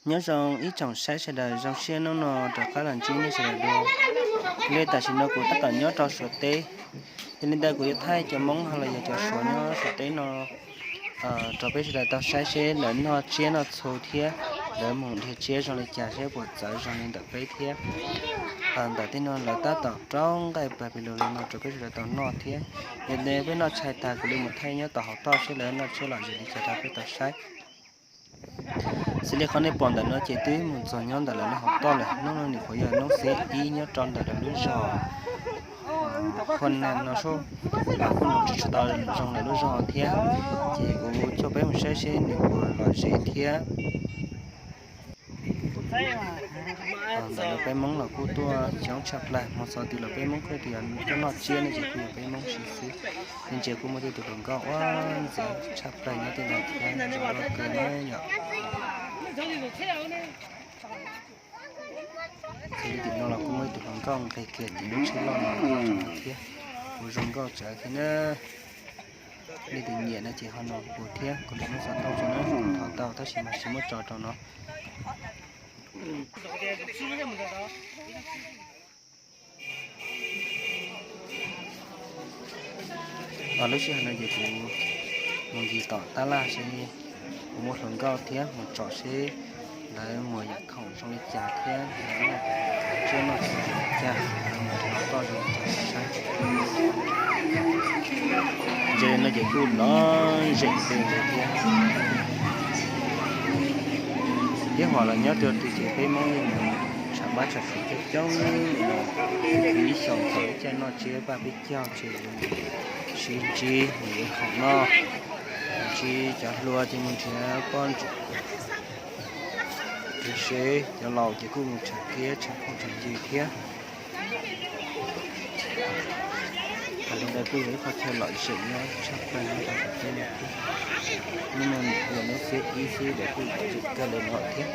Nyob zoo ib tsoom saib sawv daws, zoo siab hnub no rov qab los ntsib nej sawv daws dua. Li tam sim no kuv tab tom nyob rau Suav teb, yog li ntawd kuv yuav thaij cov Hmoob ho los yog cov Suav nyob Suav teb no rau peb sawv daws tau saib seb lawv noj tsiab noj txhu thiab lawv mus dhia tsiab zoo li cas, seb puas txawv zoo li ntawm peb thiab. Ntawm tej no lawv tab tom raub nqaij Babylon li no rau peb sawv daws tau noj thiab. Yog li peb noj tshais tag kuv li mus thaij nyob tom hauv toj seb lawv noj tsiab lom zem li cas rau peb tau saib. Xws li qhov nej pom ntawm no ces twb mus txog nyob ntawm lawv lub hauv toj lawm. Hnub no nyuam qhuav yog hnub xiab ib nyob rau ntawm lawv lub zos Huaj Naj no sub, kuj mus tsis tau zoo lawv lub zos thiab. Ces kuv coj peb mus saib seb nws puas lom zem thiab. Ntawm no peb Hmoob los kuj tuaj coob tshaj plaws, hmo xaus twg los peb Hmoob kuj tias tuaj noj tsiab no ces kuj yog peb Hmoob siv xwb. Ntsia kuj muaj tej tus hluas nkauj ua ntxim tshaj plaws nyob tej ntawd thiab, zoo nkauj kawg na yom. Xws li tim no los kuj muaj ib tug hluas nkauj nqis kiag tim lub tsheb loj no thiab, kuj zoo nkauj tsawv thiab na. Nej tus nyiam no ces ho nug kuv thiab, kuv tus nub xov tooj tso na, kuv thov tau tab sis mas tsis muab tso rau no. Lub sij hawm no ces kuv mus ncig tom tab laj seb kuv muaj hluas nkauj thiab mus tsom seb lawv muag yam khoom zoo li cas thiab lawv noj tsiab noj txhu zoo li cas, lawv mus dhia toj zoo li cas saib. Ntsia no ces kuj lom zem kawg li thiab. Ib hom los nyob rau tid ces peb Hmoob yeej mus tsham mab tsham suav coob coob li no, ib xyoos thaum ib caij noj tsiab paj peb caug ces siv ntsib mus yuav khoom noj, siv cov hlua ces mus nrhiav pob nrhiav sev, cov laus ces kuj mus tsham kiab tsham phooj tsham ywg thiab. Thaum li ntawd kuj yog ib qho chaw lom zem nyob tshaj plaws nyob rau Suav teb no thiab. Hnub no yog hnub xiab ib xwb lawv kuj lom zem kawg li no thiab.